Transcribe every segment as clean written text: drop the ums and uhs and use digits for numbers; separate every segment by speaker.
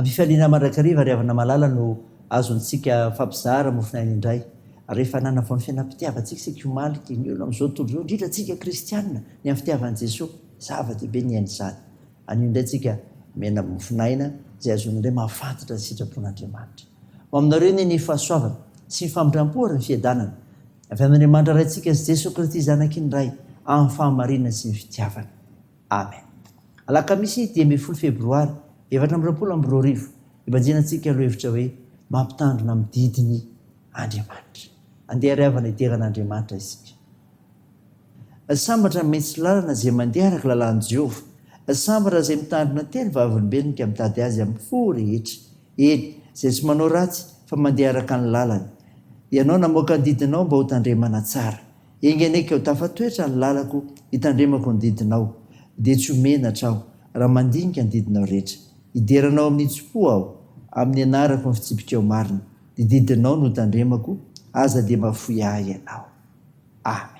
Speaker 1: Am-pifaliana mandrakariva ry havana malala no azontsika mifampizara mofon'aina indray. Rehefa nanavao ny fiainam-pitiavantsika isika omaly dia ny olona amin'izao tontolo izao, indrindra antsika kristiana, ny amin'ny fitiavan'i Jesoa. Zava-dehibe ny hiaina izany. Anio indray tsika miaina mofon'aina izay ahazoana indray mahafantatra ny sitrapon'Andriamanitra. Ho aminareo anie ny fahasoavana sy ny famindram-po ary ny fiadanana avy amin'Andriamanitra Raintsika sy Jesoa Kristy Zanaky ny Ray amin'ny fahamarinana sy ny fitiavana. Amen. Alakamisy 15 febroary 2024, ibanjinantsika lohevitra hoe Mampitandrina amin'ny didiny Andriamanitra. Andeha ary havana hidera an'Andriamanitra isika. Sambatra ny mihitsy lalana izay mandeha araka lalàn'i Jehovah. Sambatra izay mitandrina teny vavolombelony ka mitady azy amin'ny fo rehetra. Eny, izay tsy manao ratsy, fa mandeha araka ny lalany. Ianao namoaka ny didinao mba hotandremana tsara. Enga anie ka ho tafatoetra ny lalako hitandremako ny didinao. Dia tsy ho menatra aho, raha mandinika ny didinao rehetra. Hidera anao amin'ny hitsim-po aho, amin'ny anarako ny fitsipikao marina. Ny didinao no tandremako, aza dia mahafoy ahy ianao. Amen.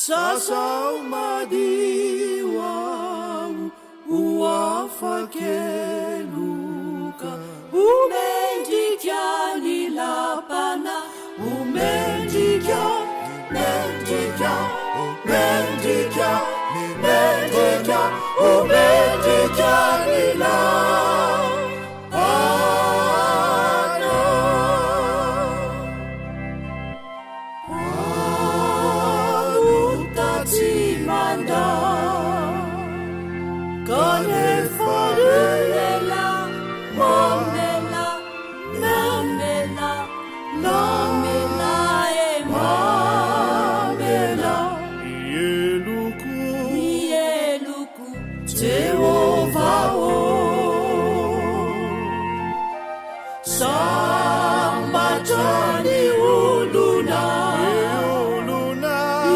Speaker 2: Sasao madio aho ho afak'heloka. Ho mendrika ny lapana, ho mendrika, mendrika, mendrika, mendrika, ho mendrika ny lapana. Mpanota tsy mandà, kanefa ela mamela, mamela, mamela e mamela ny heloko, ny heloko, Jehovah ô. Sambatra ny olona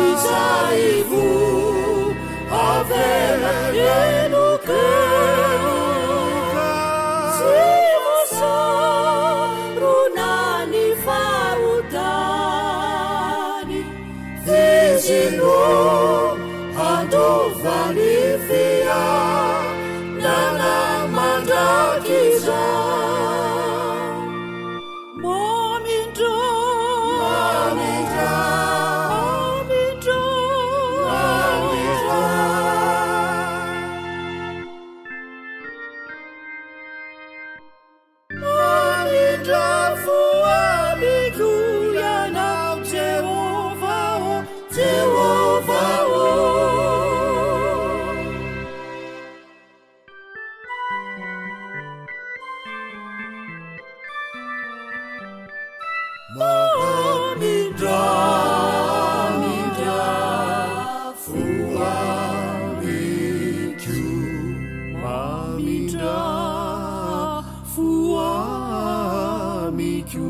Speaker 2: izay voavela heloka sy voasarona ny fahotany. Izy no handova ny fiainana mandrakizay. Mamindra, mamindra, mamindra, mamindra. Mamindra fo amiko Ianao, Jehovah ô, Jehovah ô. Mamindra, mamindra fo amiko, mamindra fo amiko,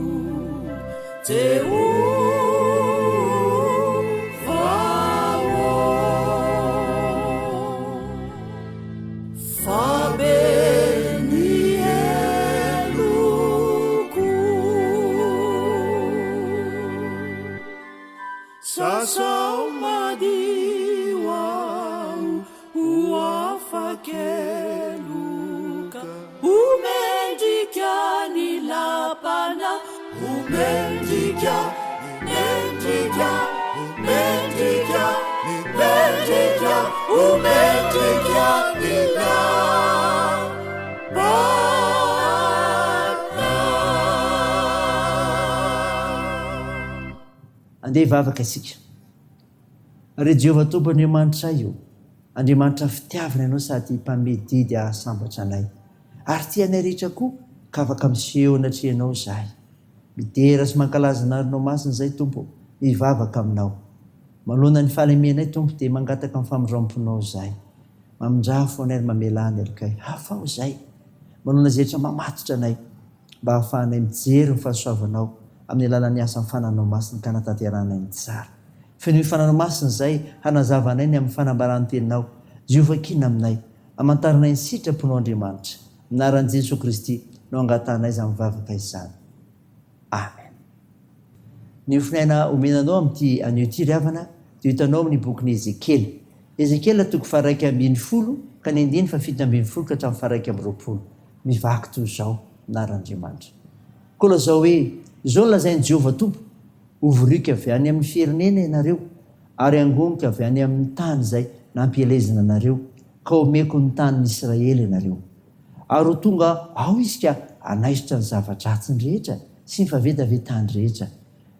Speaker 2: Jehovah ô. Fa be ny heloko. Sasao madio aho ho afa-keloka. Ho mendrika ny lapana, ho mendrika, mendrika, mendrika, mendrika, ho mendrika ny lapana.
Speaker 1: Andeha hivavaka isika. Ry Jehovah Tompo Andriamanitray ô, Andriamanitra fitiavana Ianao sady mpanome didy hahasambatra anay. Ary tia anay rehetra koa ka afaka miseho eo anatrehanao izahay. Midera sy mankalaza anarinao masina izahay Tompo ô. Mivavaka Aminao. Manoloana ny fahalemenay Tompo dia mangataka ny famindramponao izahay. Mamindrafo anay ary mamelà ny helokay. Afaho izahay. Manoloana izay rehetra mamatotra anay mba hahafahanay mijery ny fahasoavanao amin'ny alalan'ny asan'ny Fananao Masina ka hanatanterahanay ny tsara. Fenoy Fananao Masina izay hanazava anay ny amin'ny fanambaran'ny Teninao izay hovakiana aminay. Hamantaranay ny sitraponao Andriamanitra. Amin'ny anaran'i Jesoa Kristy no angatahanay izany vavaka izany. Amen. Ny ofonaina omena anao amin'ity anio ity ry havana dia ho hitanao amin'ny bokin'i Ezekiela. Ezekiela toko faha-11 ka ny andininy faha-17 ka hatramin'ny faha-21. Mivaky toy izao, Anaran'Andriamanitra. Koa lazao hoe, Izao no lazain'i Jehovah Tompo, Hovoriko avy any amin'ny firenena ianareo, ary hangoniko avy any amin'ny tany izay nampielezina anareo, ka homeko ny tanin'i Israely ianareo. Ary ho tonga ao izy ka hanaisotra ny zava-dratsiny rehetra sy ny fahavetavetany rehetra.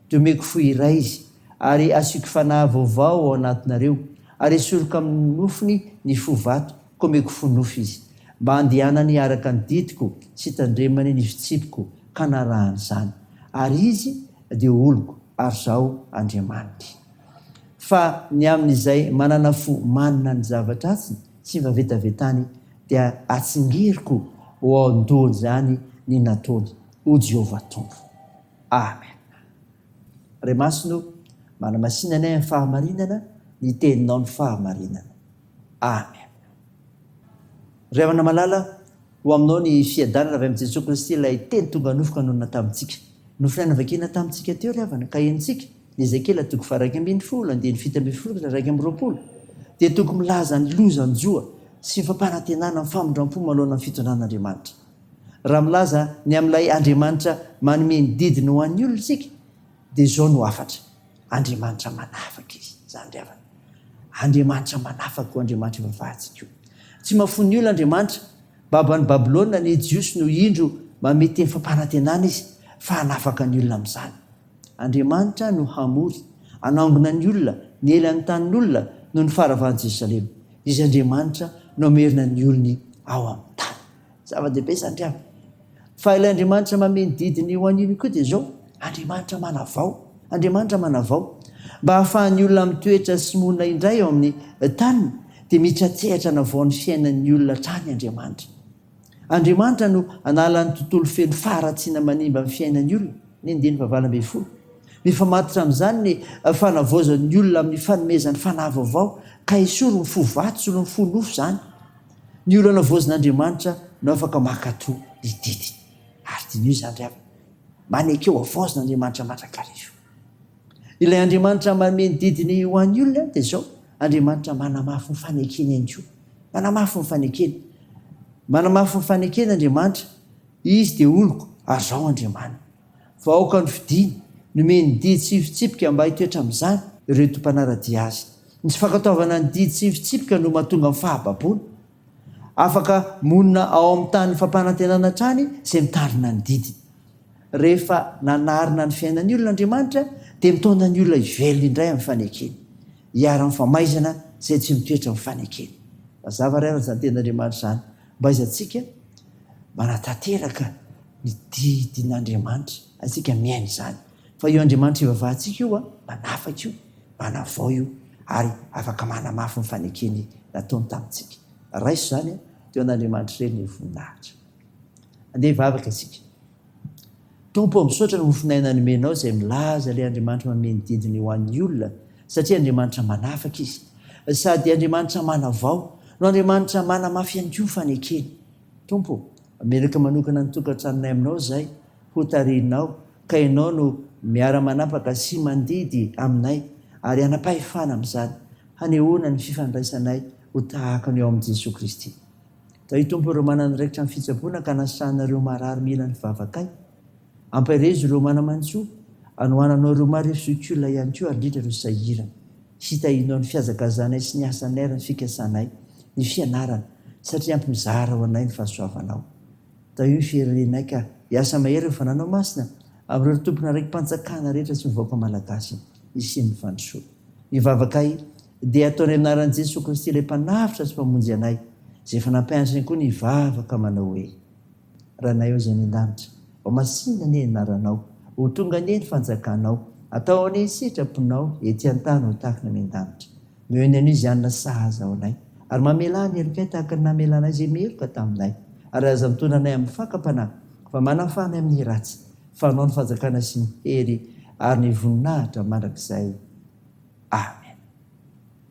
Speaker 1: Dia homeko fo iray izy, ary hasiako fanahy vaovao ao anatinareo, ary hesoriko amin'ny nofony ny fo vato, ka homeko fo nofo izy, mba handehanany araka ny didiko sy hitandremany ny fitsipiko ka hanarahany izany. Ary izy dia ho oloko, ary Izaho Andriamaniny. Fa ny amin'izay manana fo manina ny zava-dratsiny sy ny fahavetavetany dia atsingeriko ho ao an-dohany izany ny nataony, hoy Jehovah Tompo. Amen. Ray Masina o, manamasina anay amin'ny fahamarinana, ny Teninao ny fahamarinana. Amen. Ry havana malala, ho aminao ny fiadanana avy amin'i Jesoa Kristy ilay Teny tonga nofo ka nonina tamintsika. Nofinaina vakina tamintsika teo ry havana, ka henontsika. Ny Ezekiela toko faha-11, andininy 17 ka 21, dia toko milaza ny loza hanjo sy ny fampanantenana ny famindram-po manoloana ny fitondran'Andriamanitra. Raha milaza ny amin'ilay Andriamanitra manome ny didiny ho an'ny olona isika, dia izao no hafatra, Andriamanitra manafaka Izy. Izany ry havana. Andriamanitra manafaka io Andriamanitra ivavahantsika io. Tsy mahafoy ny olona Andriamanitra. Babo any Babylona ny Jiosy no indro manome teny fampanantenana Izy fa hanafaka ny olona amin'izany. Andriamanitra no hamory, hanangona ny olona, niely an'ny tanin'olona noho ny faharavan'i Jerosalema. Izy Andriamanitra no hamerina ny olony ao amin'ny tany. Zava-dehibe izany ry havana. Fa ilay Andriamanitra manome ny didiny ho an'io koa dia izao, Andriamanitra manavao. Andriamanitra manavao. Mba hahafahan'ny olona mitoetra sy monina indray ao amin'ny taniny, dia miditra an-tsehatra hanavao ny fiainan'ny olona hatrany Andriamanitra. Andriamanitra no hanala ny tontolo feno faharatsiana manimba ny fiainan'ny olona, ny andininy faha-18. Mifamatotra amin'izany ny fanavaozan'ny olona amin'ny fanomezany fanahy vaovao, ka esory ny fo vato solon'ny fo nofo izany. Ny olona navaozin'Andriamanitra no afaka mankatò ny didiny. Ary diniho izany ry havana. Maneke ho havaozin'Andriamanitra mandrakariva. Ilay Andriamanitra manome ny didiny ho an'ny olona dia izao, Andriamanitra manamafy ny fanekeny ihany koa. Manamafy ny fanekeny. Manamafy ny fanekeny Andriamanitra, Izy dia oloko ary izaho Andriamaniny. Vahoaka nofidiny, nomeny didy sy fitsipika mba hitoetra amin'izany ireto mpanara-dia Azy. Ny tsy fankatoavana ny didy sy ny fitsipika no mahatonga ny fahababoana. Afaka monina ao amin'ny tany fampanantenana hatrany izay mitandrina ny didiny. Rehefa nanarina ny fiainan'ny olona Andriamanitra dia mitaona ny olona hivelona indray amin'ny fanekeny. Hiharan'ny famaizana izay tsy mitoetra amin'ny fanekeny. Mazava ry havana izany tenin'Andriamanitra izany. Mba aiza antsika manatanteraka ny didin'Andriamanitra, antsika miaina izany. Fa io Andriamanitra ivavahantsika io manafaka io, manavao io ary afaka manamafy ny fanekeny nataony tamintsika. Raiso izany teo an'Andriamanitra irery ny voninahitra. Andeha hivavaka isika. Tompo ô, misaotra ny mofon'aina nomenao izay milaza ilay Andriamanitra manome ny didiny ho an'ny olona satria Andriamanitra manafaka Izy. Sady Andriamanitra manavao no Andriamanitra manamafy ihany koa ny fanekeny. Tompo ô, mametraka manokana ny tokantranonay aminao izahay, ho tarihinao ka Ianao no miara-manapaka sy mandidy aminay ary hanam-pahefana amin'izany, hanehoana ny fifandraisanay ho tahaka ny ao amin'i Jesoa Kristy. Tahio Tompo ireo manandraikitra amin'ny fitsaboana ka anasana ireo marary mila ny vavakay. Ampaherezo ireo mana-mantsoa, anohananao ireo marefo zokiolona ihany koa ary indrindra ireo sahirana. Hitahianao ny fihazakazanay sy ny asanay ary ny fikasanay, ny fianarana, satria ampy mizara ho anay ny fahasoavanao. Tahio ny firenenay ka hiasa mahery ny Fananao Masina amin'ireo tompon'andraiki-panjakana rehetra sy ny vahoaka malagasy hisian'ny fandrosoana. Ny vavakay dia ataonay amin'ny anaran'i Jesoa Kristy ilay Mpanavotra sy Mpamonjy anay, izay efa nampianatra anay koa ny hivavaka manao hoe, Ranay ao izay any an-danitra, ho masina anie ny anaranao, ho tonga anie ny fanjakanao, Atao anie sitraponao ety an-tany ho tahaka ny any an-danitra. Omeo ny anio izay hanina sahaza ho anay, ary mamelà ny helokay tahaka ny namelanay izay meloka taminay. Ary aza mitondra anay amin'ny fakam-panahy, fa manafaha anay amin'ny ratsy. Fa Anao ny fanjakana sy ny hery ary ny voninahitra mandrakizay. Amen.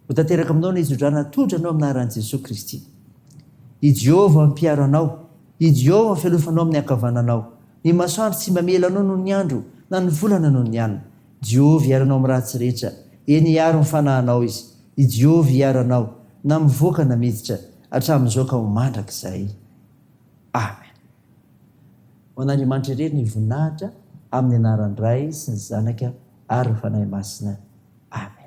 Speaker 1: Ho tanteraka aminao ny hizodrana atodra anao amin'ny anaran'i Jesoa Kristy. I Jehovah mpiaro anao, i Jehovah fialofanao amin'ny ankavananao. Ny masoandro tsy mamela anao noho ny andro, na ny volana noho ny alina. Jehovah hiaro anao amin'ny ratsy rehetra, eny hiaro ny fanahinao Izy. I Jehovah hiaro anao, na mivoaka na miditra, hatramin'izao ka ho mandrakizay. Amen. Ho an'Andriamanitra irery ny voninahitra, amin'ny anaran'ny Ray sy ny Zanaka ary ny Fanahy Masina. Amen.